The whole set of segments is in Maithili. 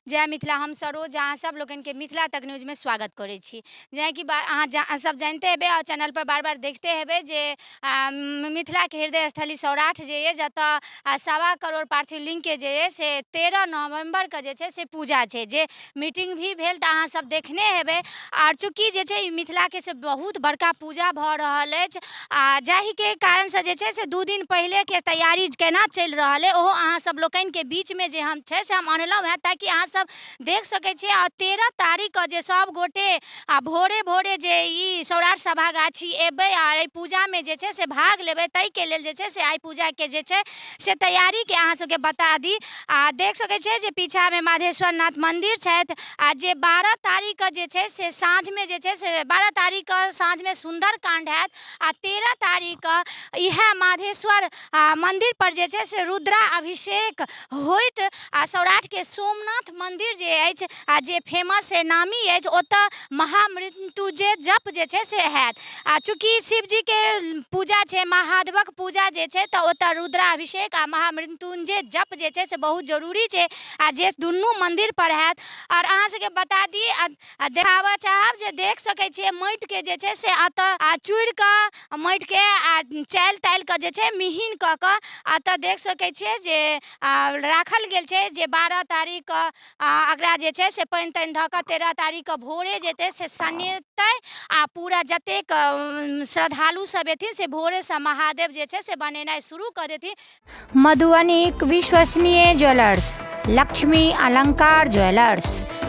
जय मिथिला। हम सरोज अहाँ सब लोकनिके मिथिला तक न्यूजमे स्वागत करै छी। जेनाकि अहाँ सब जानिते हेबै आओर चैनलपर बार बार देखते हेबै जे मिथिलाके हृदय स्थली सौराठ जे अइ, जतऽ 1.25 करोड़ पार्थिव लिङ्गके जे अइ से 13 नवम्बरके जे छै से पूजा छै, जे मीटिंग भी भेल तऽ अहाँ सब देखने हेबै। आओर चूँकि जे छै मिथिलाके से बहुत बड़का पूजा भऽ रहल अछि, आ जाहिके कारणसँ जे छै से 2 दिन पहिलेके तैयारी केना चलि रहल अइ ओहो अहाँ सब लोकनिके बीचमे जे हम छै से हम अनलहुँ हेँ, ताकि अहाँ सब देख सकै छियै। आ 13 तारीखके जे सब गोटे आ भोरे भोरे जे ई सौराठ सभागाछी एबै आ एहि पूजामे जे छै से भाग लेबै, ताहिके लेल जे छै से आइ पूजाके जे छै से तैयारीके अहाँ सबके बता दी। आ देख सकै छियै जे पीछामे माधेश्वर नाथ मन्दिर छथि, आ जे 12 तारीखके जे छै से साँझमे जे छै से 12 तारीखके साँझमे सुन्दर काण्ड हैत, आ 13 तारीखके इएह माधेश्वर मन्दिर पर जे छै से रुद्रा अभिषेक होइत। आ सौराठके सोमनाथ मन्दिर जे अछि आ जे फेमस है, नामी अछि, ओतऽ महामृत्युंजय जप जे छै से हैत। आ चूँकि शिवजीके पूजा छै, महादेवक पूजा जे छै, तऽ ओतऽ रुद्राभिषेक आ महामृत्युंजय जप जे छै से बहुत जरूरी छै, आ जे दुनू मन्दिर पर हैत। आओर अहाँ सबके बता दी आ देखाबऽ चाहब जे देख सकै छियै माटिके जे छै से एतऽ आ चूड़ि कऽ माटिके आ चालि तालि कऽ जे छै मिहीन कऽ कऽ एतऽ देख सकै छियै जे राखल गेल छै, जे 12 तारीखके एकरा जे छै से पानि तानि धऽ कऽ 13 तारीखके भोरे जेतै से सनेतै, आ पूरा जतेक श्रद्धालु सब एथिन से भोरेसँ महादेव जे छै से बनेनाइ शुरू कऽ देथिन। मधुबनीक विश्वसनीय ज्वेलर्स लक्ष्मी अलंकार ज्वेलर्स,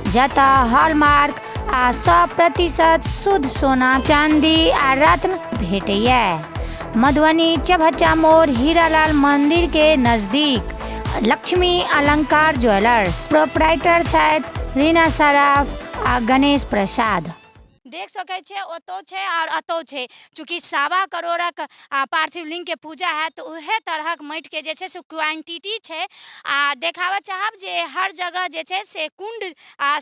जतऽ हॉलमार्क आ 100% शुद्ध सोना चांदी आ रत्न भेटैए। मधुबनी चभच्चा मोड़ हीरालाल मंदिर के नजदीक लक्ष्मी अलंकार ज्वेलर्स, प्रोपराइटर छथि रीना सराफ आ गणेश प्रसाद। देख सकै छियै ओतौ छै आओर एतौ छै। चूँकि 1.25 करोड़क पार्थिव लिङ्गके पूजा हैत तऽ उएह तरहक माटिके जे छै से क्वान्टिटी छै। आ देखाबऽ चाहब जे हर जगह जे छै से कुण्ड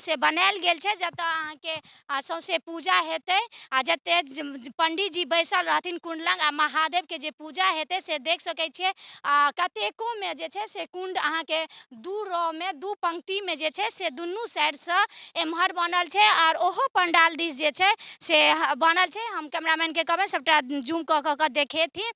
से बनायल गेल छै, जतऽ अहाँके सौँसे पूजा हेतै, आ जते पंडीजी बैसल रहथिन कुण्ड लग आ महादेवके जे पूजा हेतै से देख सकै छियै। आ कतेकोमे जे छै से कुण्ड अहाँके 2 रो मे 2 पंक्तिमे जे छै से दुनू साइडसँ एम्हर बनल छै, आओर ओहो पंडाल दिस जे छै से बनल छै। हम कैमरामैनके कहबै सबटा जूम कऽ कऽ कऽ देखेथिन।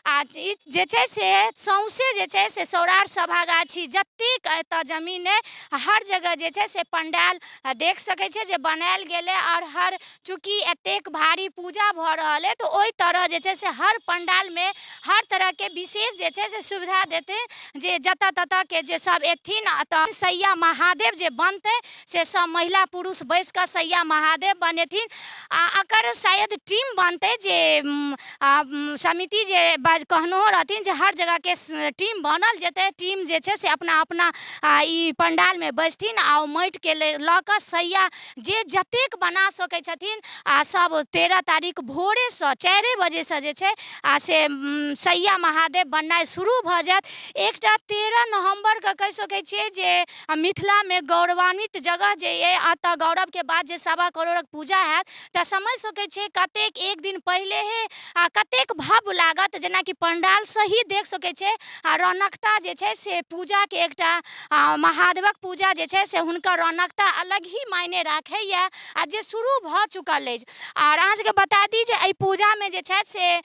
आ ई जे छै से सौँसे जे छै से सौराठ सभागाछी जतेक एतऽ जमीन अइ हर जगह जे छै से पंडाल देख सकै छियै जे बनायल गेलै। आओर हर चूँकि एतेक भारी पूजा भऽ रहल अइ तऽ ओहि तरह जे छै से हर पंडालमे हर तरहके विशेष जे छै से सुविधा देथिन, जे जतऽ ततऽके जे सब एथिन तऽ सैया महादेव जे बनतै से सब महिला पुरुष बैस कऽ सैया महादेव बनेथिन। आ एकर शायद टीम बनतै, जे समिति जे कहनहो रहथिन जे हर जगहके टीम बनल जेतै। टीम जे छै से अपना अपना ई पंडालमे बैसथिन आ ओ माटिके लऽ कऽ सैया जे जतेक बना सकै छथिन, आ सब 13 तारीख भोरेसँ 4 बजेसँ जे छै आ से सैया महादेव बननाइ शुरू भऽ जायत। एकटा 13 नवम्बरके कहि सकै छियै जे मिथिलामे गौरवान्वित जगह जे अइ, एतऽ गौरवके बात जे 1.25 करोड़क पूजा हैत, तऽ समझि सकै छियै कतेक एक दिन पहिले आ कतेक भव्य लागत। जेनाकि पंडालसँ ही देख सकै छियै आ रौनकता जे छै से पूजाके एकटा महादेवक पूजा जे छै से हुनकर रौनकता अलग ही मायने राखैए, आ जे शुरू भऽ चुकल अछि। आओर अहाँ सबके बता दी जे एहि पूजामे जे छथि से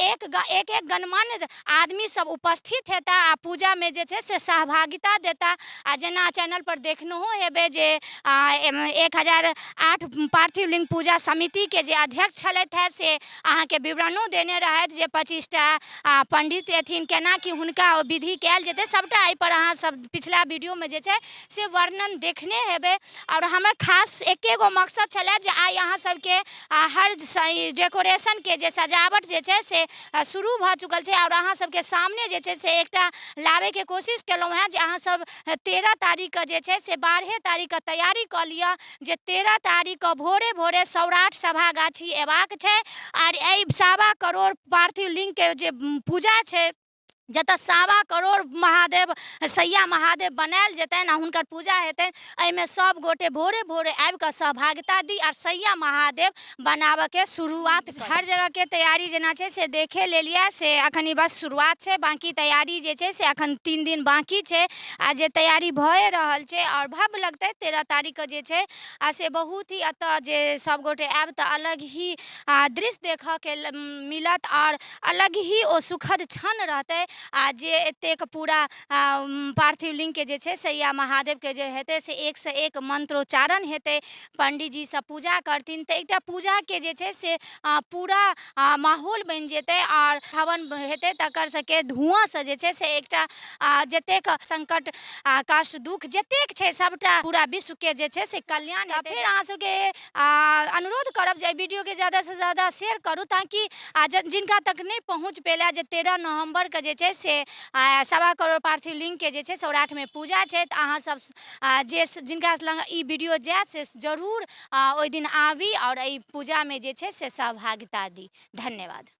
एक एक गणमान्य आदमी सब उपस्थित हेता आ पूजामे जे छै से सहभागिता देता। आ जेना चैनलपर देखनहो हेबै जे 1008 पार्थिव लिङ्ग पूजा समितिके जे अध्यक्ष छलथि हेँ से अहाँके विवरणो देने रहथि जे 25टा पंडित एथिन, केना की हुनका विधि कयल जेतै, सबटा एहिपर अहाँ सब पिछला वीडियोमे जे छै से वर्णन देखने हेबै। आओर हमर खास एके गो मकसद छलै जे आइ अहाँ सबके हर डेकोरेशनके जे सजावट जे छै से शुरू भऽ चुकल छै, आओर अहाँ सबके सामने जे छै से एकटा लाबैके कोशिश केलहुँ हेँ जे अहाँ सब 13 तारीखके जे छै से 12 तारीखके तैयारी कऽ लिअ, जे 13 तारीखके भोरे भोरे सौराठ सभागाछी अयबाक छै, आर एहि 1.25 करोड़ पार्थिव लिङ्गके जे पूजा छै जतऽ 1.25 करोड़ महादेव सैया महादेव बनायल जेतनि आ हुनकर पूजा हेतनि, एहिमे सब गोटे भोरे भोरे आबि कऽ सहभागिता दी आर सैया महादेव बनाबऽके शुरुआत। हर जगहके तैयारी जेना छै से देखे लेलियै, से अखन ई बस शुरुआत छै, बाँकी तैयारी जे छै से अखन 3 दिन बाँकी छै आ जे तैयारी भए रहल छै आओर भव्य लगतै 13 तारीखके जे छै आ से बहुत ही एतऽ जे सब गोटे आयब तऽ अलग ही दृश्य देखऽके मिलत आओर अलग ही ओ सुखद क्षण रहतै। आ जे एतेक पूरा पार्थिव लिङ्गके जे छै से या महादेवके जे हेतै से एकसँ एक मन्त्रोच्चारण हेतै, पण्डीजी सब पूजा करथिन, तऽ एकटा पूजाके जे छै से पूरा माहौल बनि जेतै आओर हवन हेतै तकर सबके धुआँसँ जे छै से एकटा जतेक सङ्कट कष्ट दुःख जतेक छै सबटा पूरा विश्वके जे छै से कल्याण हेतै। फेर अहाँ सबके अनुरोध करब जे एहि वीडियोके ज़्यादासँ ज़्यादा शेयर करू ताकि जिनका तक नहि पहुँच पेला जे 13 नवम्बरके जे छै से 1.25 करोड़ पार्थिव लिङ्गके जे छै सौराठमे पूजा छै, तऽ अहाँ सब जे जिनका लग ई वीडियो जायत से जरूर ओहि दिन आबी आओर एहि पूजामे जे छै से सहभागिता दी। धन्यवाद।